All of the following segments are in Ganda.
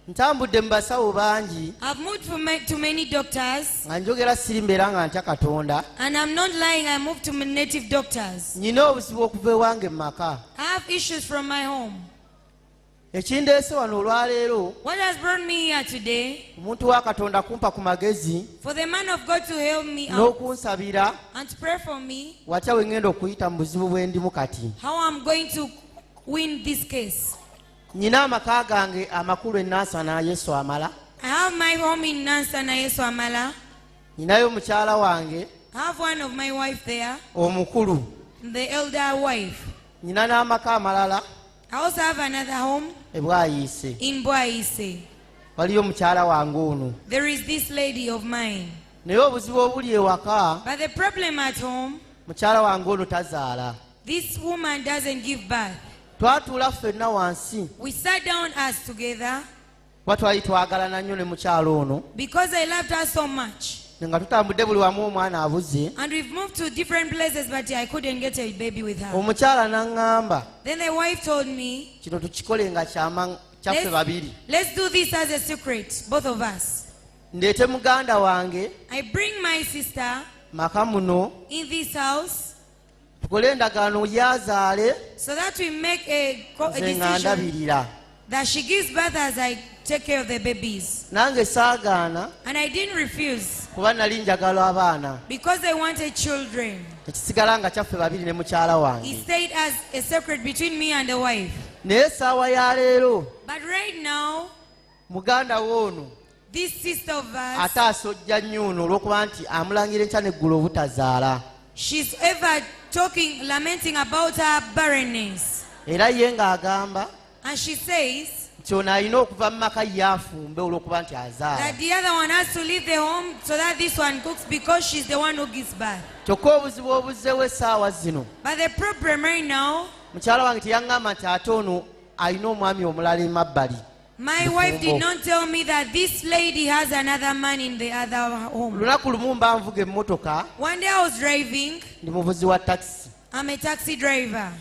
Ntambudde mu basawo bangi. I've moved to many doctors, Nga njogera siri mbeera nga ntya Katonda. And I'm not lying, I moved to native doctors. Nnina obuzibu okuva ewange mu maka. I have issues from my home. Ekindeese wano olwaleero, What has brought me here today, omuntu wa Katonda kumpa ku magezi for the man of God to help me out n'okunsabira and to pray for me, watya we ŋŋenda okuyita mu buzibu bwe ndimu kati. How I'm going to win this case. Nnina amaka gange amakulu e Nansana Yesu Amala. I have my home in Nansana Yesu Amala. Nninayo mukyala wange I have one of my wife there, omukulu. The elder wife. Nnina n'amaka amalala I also have another home e Bwayiise. In Bwaise. Waliyo mukyala wange ono. There is this lady of mine. Naye obuzibu obuli ewaka, But the problem at home, mukyala wange ono tazaala. This woman doesn't give birth. Twatuula ffenna wansi, We sat down us together kuba twali twagalana nnyo ne mukyala ono, because I loved her so much. Nga tutambudde buli wamu omwana abuze. And we've moved to different places, but I couldn't get a baby with her. Omukyala n'aŋŋamba, Then the wife told me, kino tukikole nga kyama kyaffe babiri. Let's do this as a secret, both of us. Ndeete muganda wange I bring my sister maka muno, in this house tukole endagaano yazaale, so that we make a nze nga decision ndabirira. That she gives birth as I take care of the babies. Nange saagaana, And I didn't refuse kuba nali njagala abaana. Because I wanted children. Ekisigala nga kyaffe babiri ne mukyala It wange. stayed as a secret between me and the wife. Naye essaawa ya leero, But right now, muganda we ono this sister of us, ate asojja nnyo ono olw'okuba nti amulangira enkya n'eggulo obutazaala. She's ever talking, lamenting about her barrenness. Era ye ng'agamba And she says nti ono alina okuva mu maka ye afumbe olw'okuba nti azaala. That the other one has to leave the home so that this one cooks because she's the one who gives birth. Kyokka obuzibu obuzzeewo essaawa zino, But the problem right now, mukyala wange teyaŋŋamba nti ate ono alina omwami omulala emabbali. My wife did Mufumbo. Not tell me that this lady has another man in the other home. Lunaku lumu mba nvuga emmotoka. One day I was driving. Ndi muvuzi wa takisi. I'm a taxi driver.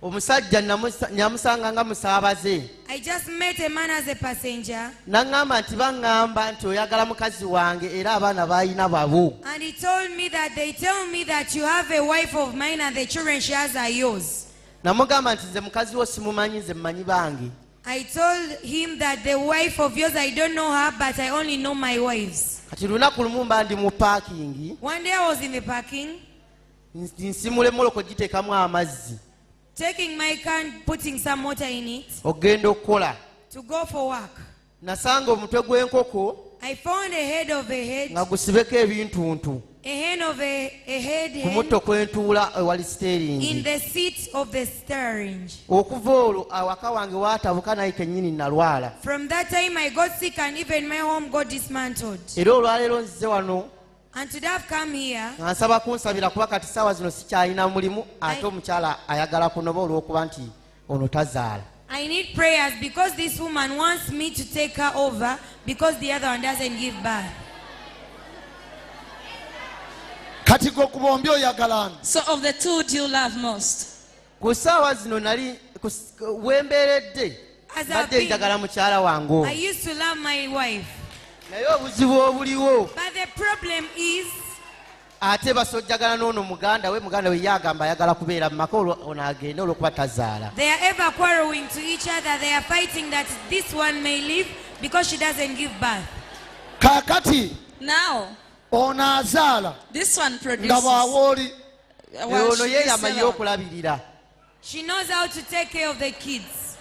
Omusajja namusanga nga musaabaze. I just met a man as a passenger, N'aŋŋamba nti baŋŋamba nti oyagala mukazi wange era abaana b'alina babo. And he told me that they tell me that you have a wife of mine and the children she has are yours. Namugamba nti nze mukazi wo simumanyi, nze mmanyi bange. I told him that the wife of yours, I don't know her, but I only know my wives. Kati lunaku lumu mba ndi mu parking, One day I was in the parking, nsimula emmotoka ogiteekamu amazzi, taking my car and putting some water in it okugenda okukola. To go for work. Nasanga omutwe gw'enkoko I found a head of a head, nga gusibeko ebintuntu a hen of a head ku hen mutto kwentuula ewali in siteeringi. The seat of the steering. Okuva olwo awaka wange waatabuka naye kennyini nalwala. From that time, I got sick and even my home got dismantled. Era olwaleero nzize wano And today I've come here. Nga nsaba kunsabira kuba kati saawa zino sikyalina mulimu ate omukyala ayagala kunoba olw'okuba nti ono tazaala. I need prayers because this woman wants me to take her over because the other one doesn't give birth. Kati gwe ku bombi oyagala ani? So, of the two, do you love most? Ku ssaawa zino nali wembeeredde, As I've mbadde been, njagala mukyala wange ono. I used to love my wife. Naye obuzibu obuliwo, But the problem is, ate basojjagana n'ono muganda we, muganda we ye agamba ayagala kubeera mu maka olwo ono agende olw'okuba tazaala. They are ever quarreling to each other. They are fighting that this one may leave because she doesn't give birth. Kaakati Now, ono azaala this one nga produces. bw'awa oli. While ono she- ye this yamanyi other one. okulabirira. She knows how to take care of the kids.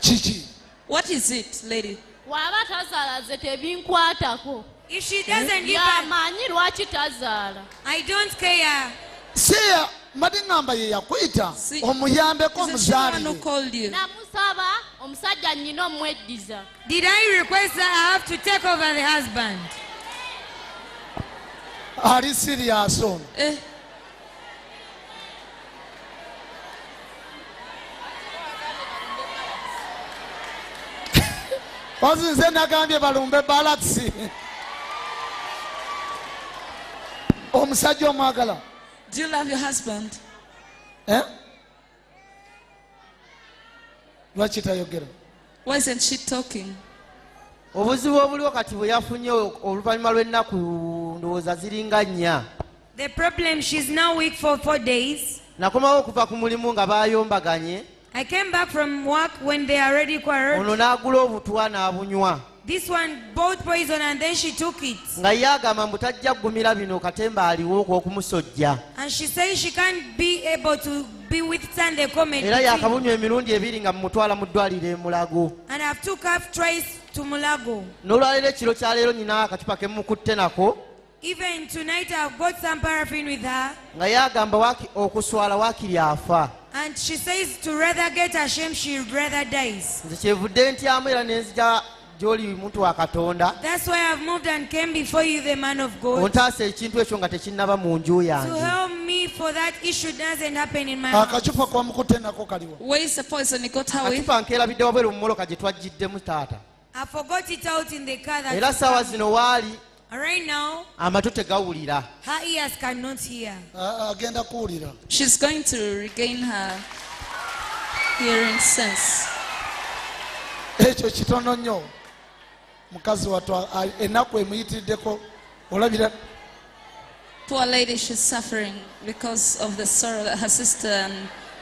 Kiki? What is it, lady? Bw'aba tazaala ze tebinkwatako. If she doesn't give birth, Yamanyi lwaki tazaala. I don't care. Si mbadde ŋŋamba ye yakuyita omuyambeko Is it she the one who omuzaalire. Called you? Namusaba omusajja nnyina omweddiza. Did I request that I have to take over the husband? Ali serious ono. Eh, Wazi nze nagambye balumbe balakisi. Omusajja omwagala? Do you love your husband? Eh? Lwaki tayogera? Why isn't she talking? Obuzibu obuliwo kati bwe yafunye oluvannyuma lw'ennaku ndowooza ziringa nnya. The problem, she's now weak for 4 days. Nakomawo okuva ku mulimu nga baayombaganye. I came back from work when they already quarreled. Ono n'agula obutwa n'abunywa. This one bought poison and then she took it. Nga ye agamba mbu tajja kugumira bino katemba aliwo okwokumusojja. And she says she can't be able to be withstand the comment. Era between. yakabunywa emirundi ebiri nga mumutwala mu ddwaliro e Mulago. And I've took her twice to Mulago. N'olwaleero ekiro kya leero nyina akacupa ke mukutte nako. Even tonight I've got some paraffin with her. Nga ye agamba okuswala waakiri afa. And she says to rather get ashamed, she rather dies. Nze kyevudde ntyamu era ne nzija gy'oli muntu wa Katonda. That's why I've moved and came before you, the man of God, Ontaasa ekintu ekyo nga tekinnaba mu nju to yange. help me for that issue doesn't happen in my house. Akacupa kwamukutte nako kaliwo? Where is the poison he got her with? Akacupa nkeerabidde wabweru mu mmotoka gye twajjiddemu taata. I forgot it out in the car. That Era saawa zino waali right now, amatu tegawulira. her ears cannot hear. Agenda kuwulira. She's going to regain her hearing sense. Ekyo kitono nnyo mukazi wattu ennaku emuyitiriddeko olabira. Poor lady, she's suffering because of the sorrow that her sister and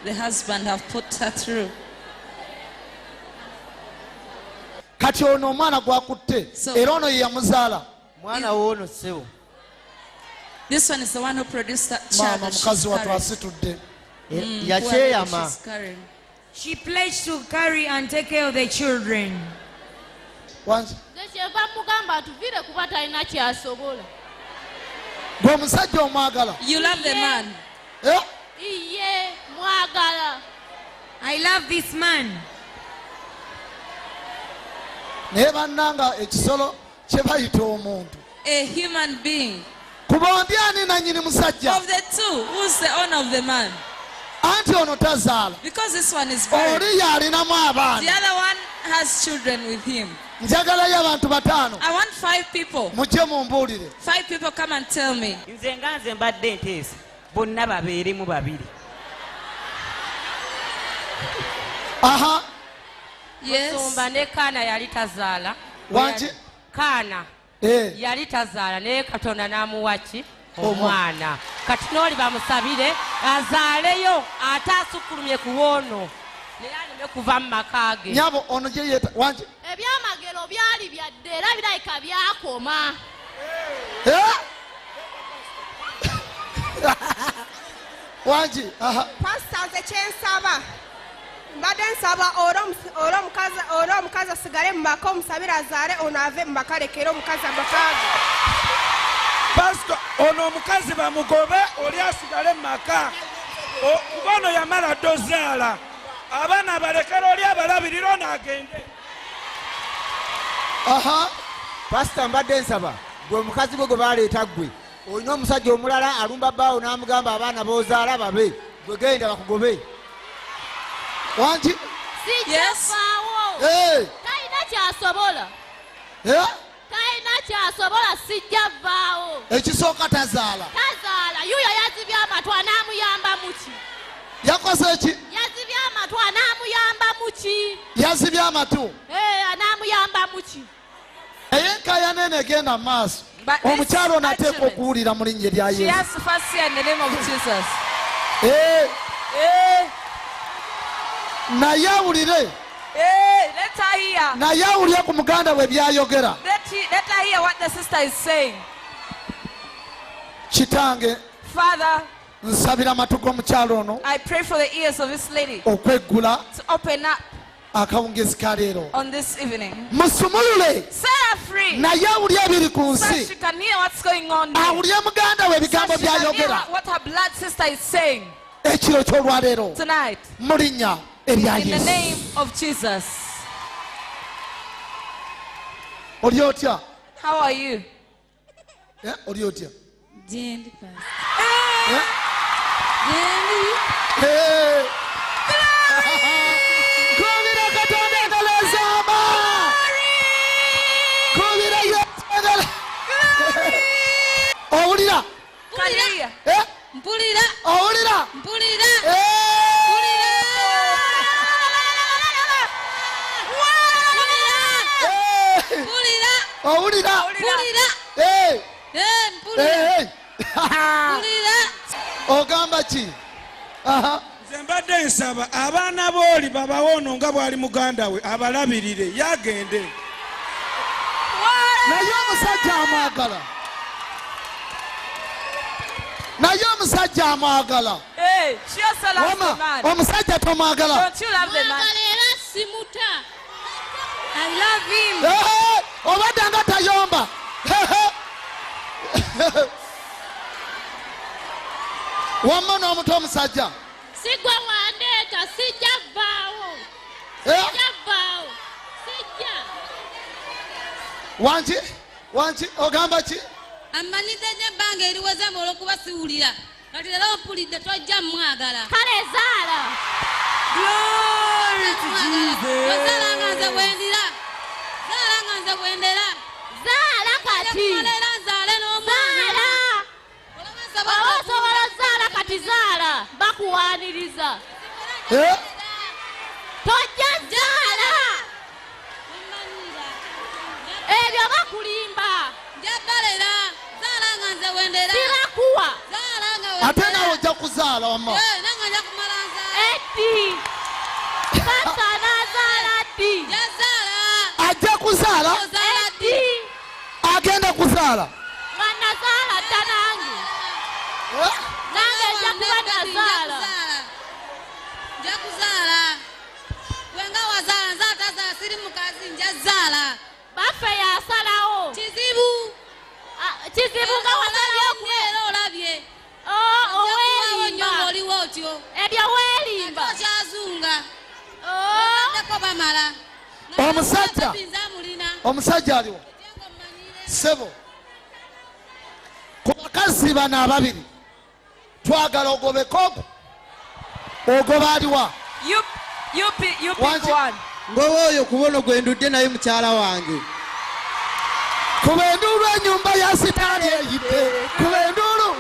the husband have put her through. Kati ono omwana gwakutte era ono ye yamuzaala? Mwana woono ssebo. This one is the one who produced that child Maama that she's mukazi wattu carrying. asitudde. Poor lady, Yakyeyama. she's carrying. She pledged to carry and take care of the children. Wangi? Nze kyenva mugamba atuvire kuba talina kyasobola. Gwe omusajja omwagala? You love the man. Eh? Iye mwagala. I love this man. Naye bannanga ekisolo kye bayita omuntu. A human being. Ku bombi ani nanyini musajja? Of the two, who's the owner of the man? Anti ono tazaala. Because this one is married. Oli yalinamu The abaana. other one has children with him. Njagalayo abantu bataano. I want five people. Mujje mumbuulire. Five people come and tell me. Nze nga nze mbadde nteesa bonna babeeremu babiri. Aha. Yes. Musumba ne Kaana yali tazaala. Wangi? Kaana Eh. yali tazaala naye Katonda n'amuwa ki? Omwana. Omwana. Kati n'oli bamusabire azaaleyo ate asukkulumye ku woono naye aleme kuva mu maka ge. Nyabo ono gye yeeta wangi? Ebyamagero byali byadde era birabika byakoma. Eh? Wangi? Aha. Pasita, nze kyensaba mbadde nsaba oli omukazi asigale mu maka omusabire azaale ono ave mu maka alekere omukazi amaka ge. Pasito ono omukazi bamugobe oli asigale mu maka kuba ono yamala dda ozaala abaana abalekera oli abalabirira ono agende. Aha. Pasita mbadde nsaba gwe omukazi gwe gwe baleeta ggwe olina omusajja omulala alumba bbaawo n'amugamba abaana b'ozaala babe gwe genda bakugobe. Wangi? Sijjavaawo. Eh. Talina kyasobola. Eh? Talina kyasobola sijja vaawo. Ekisooka tazaala. Tazaala yuyo yazibye amatu anaamuyamba muki? Yakoze eki? Yazibye amatu anaamuyamba muki? Yazibye amatu. Eh, anaamuyamba muki? Naye enkayana eno egenda mu maaso omukyalo ono ateekwa okuwulira mu linnya erya She Yesu. has to first hear in the name of Jesus. Eh, Eh, naye awulire. Eh, let her hear. Naye awulire ku muganda we byayogera. Let her hear what the sister is saying. Kitange, Father, nsabira amatu g'omukyalo ono I pray for the ears of this lady okweggula to open up akawungezi ka leero. on this evening. Musumulule. Set her free. Naye awulire ebiri ku So nsi. she can hear what's going on here. Awulire muganda we So ebigambo she can hear byayogera what her blood sister is saying ekiro ky'olwaleero tonight. mu linnya erya In the Yesu. name of Jesus. Oli otya? How are you? Eh, oli otya? Gyendi, Pastor. Eh? Gyendi. Eh. Kubira Katonda engalo ez'ama. Kubira Yesu engalo. Owulira? Can you hear? Eh? Mpulira. Owulira? Mpulira. Eh! Owulira? Mpulira. Eh, Eh, mpulira. eh, eh. Mpulira. Ogamba ki? Aha. Nze mbadde nsaba abaana booli babawe ono nga bw'ali muganda we abalabirire yagende. Naye omusajja amwagala, naye omusajja amwagala. Hey, she also loves the Wama, man. omusajja tomwagala? Don't you love the man? Mwagala era simuta. I love him. Eh, obadde nga tayomba. Wamma n'omuto omusajja. Sigwe wandeeta, sijja vvaawo. Eh? Sijja vvaawo. Sijja. Wanki wanki, ogamba ki? Amanyidde nnyo ebbanga eriweze olw'okuba siwulira. Kati leero mpulidde tojja mmwagala. Kale zaala. Glory to Ozaala nga nze Jesus. bwe ndira. Zaala nga nze bwe ndera. Zaala kati. Nja era nzaale n'omwana. Zaala. Oba osobola zaala kati zaala. Bakuwaaniriza. Eh? Tojja zaala. Ebyo bakulimba. Nja balera. Zaala nga nze bwe ndera. Sibakuwa. Zaala nga bwe Ate ndera. naawe ojja kuzaala wamma. Eh, nange nja kumala nzaala. Eddi. Sasa anaazaala ddi? Nja zaala. Ajja kuzaala. Ozaala ddi? Eddi. Agenda kuzaala. Nga nazaala dda nange. Eh? Nange nja kuba nazaala. Nja kuzaala. Gwe nga wazaala, nze atazaala siri mukazi nja zaala. Baffe yasalawo. Kizibu. Ah, kizibu nga wasalawo Olabye nnyo era olabye. Oh, Ojja kubaawo nnyo oweerimba. ng'oliwo otyo. Ebyo weerimba. Ate okyazunga. Oh. Ogattako bamala. Omusajja. Nze amulina. Omusajja aliwo sebo ku bakazi bano ababiri twagala ogobeko ogwo ogoba aliwa? You pick Wangi. one. Ngoba oyo kubono gwe ndudde naye mukyala wange. Kuba enduulu, enyumba ya sitaani eyidde, kuba enduulu.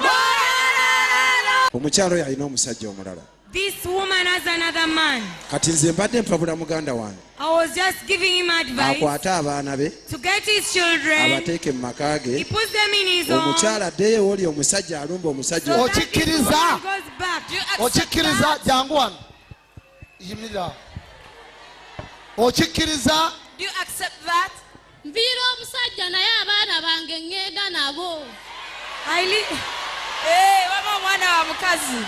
Omukyalo oyo alina omusajja omulala. This woman has another man. Kati nze mbadde mpabula muganda wange I was just giving him advice akwate abaana be to get his children. abateeke mu maka He ge. puts them in his home. Omukyala addeyo ewoli omusajja alumba omusajja. So that this Okikkiriza? woman goes back. Okikkiriza? Jangu wano, yimirira. Okikkiriza? Do you accept that? Nviira omusajja naye abaana bange ŋŋenda nabo. I li- Hey, wama omwana wa mukazi.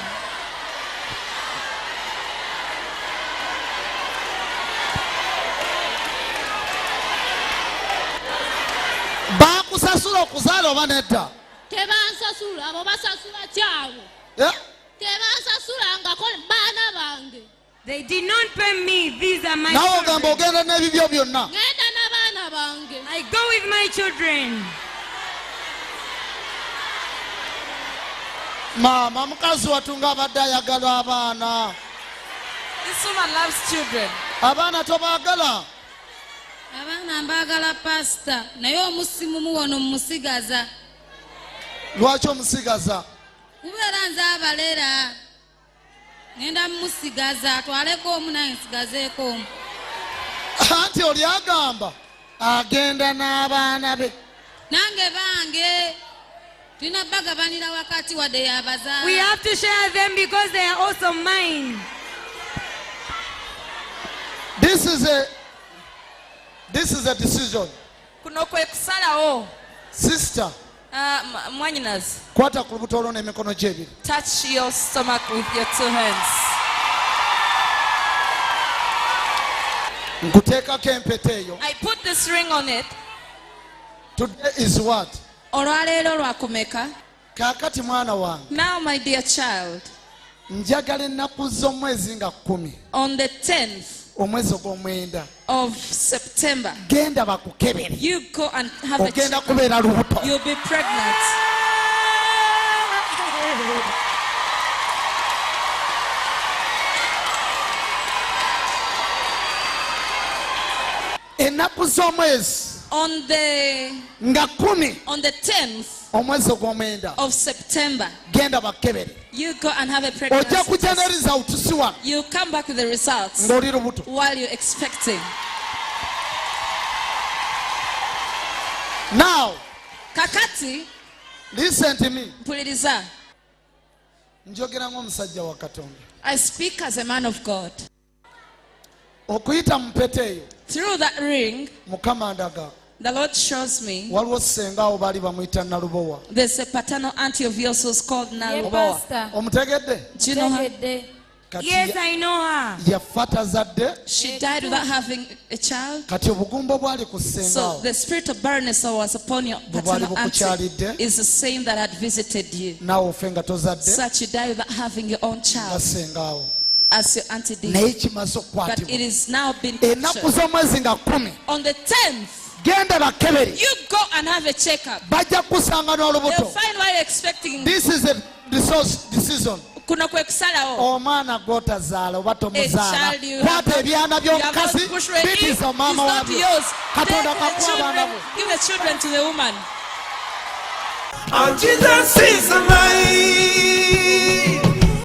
Bakusasula okuzaala oba nedda? Tebansasula, abo basasula kyabwe. Eh? Tebansasulangako baana bange. They did not pay me. These are my Naawe ogamba children. ogenda n'ebibyo byonna? Ŋŋenda n'abaana bange. I go with my children. Maama mukazi wattu ng'abadde ayagala abaana. This woman loves children. Abaana tobaagala? Abaana mbaagala pasita, naye omusimu muwono mumusigaza. Lwaki omusigaza? Kubeera nze abalera. Ngenda mumusigaza atwaleko omu nange nsigazeeko omu. Anti oli agamba agenda n'abaana be. Nange bange tulina bagabanira wakati wadde yabazaala. We have to share them because they are also mine. This is a decision. Kuno kwe kusalawo. Sister, Mwanyinazi, kwata ku lubuto olwo n'emikono gyo ebiri. Touch your stomach with your two hands. Nkuteekako empeta eyo. I put this ring on it. Today is what? Olwaleero lwakumeka? Kaakati mwana wange, Now, my dear child, njagala ennaku z'omwezi nga 10, on the 10th omwezi ogw'omwenda, of September, genda bakukebere. You go and have a Ogenda check. kubeera lubuto. You'll be pregnant. Ennaku z'omwezi On the nga 10, on the 10th omwezi ogw'omwenda, of September, genda bakebere. You go and have a Ojja pregnancy kujja ne test. results si wano You come back with the results ng'oli lubuto. While you're expecting. Now, Kakati, listen to me. Mpuliriza. Njogera ng'omusajja wa Katonda. I speak as a man of God. Okuyita mu mpeta eyo, Through that ring, Mukama ndaga the Lord shows me waliwo ssenga awo baali bamuyita Nalubowa. there's a paternal auntie of yours who's called Nalubowa. Omutegedde? Do you know her? Kati Yes, I know her. yafa tazadde. She died without having a child. Kati obugumba obwali ku ssenga So awo the spirit of barrenness that was upon your bwe bwali paternal auntie bukukyalidde is the same that had visited you. naawe ofe nga tozadde Such you die without having your own nga child, ssenga awo. as your auntie Naye did. kimaze But okukwatibwa. it is now been Ennaku captured. z'omwezi nga 10 On the 10th, genda bakebere you go and have a checkup. bajja kukusanga They'll n'olubuto. find why you're expecting. This is a resource decision. Kuno kwe kusalawo. Omwana gw'otazaala oba A tomuzaala child you have kwata not, ebyana you have not by'omukazi pushed ready is bitiza maama not waabyo yours. Take Katonda the kakuwa abaana children, bo. give the children to the woman. Oh, Jesus is alive.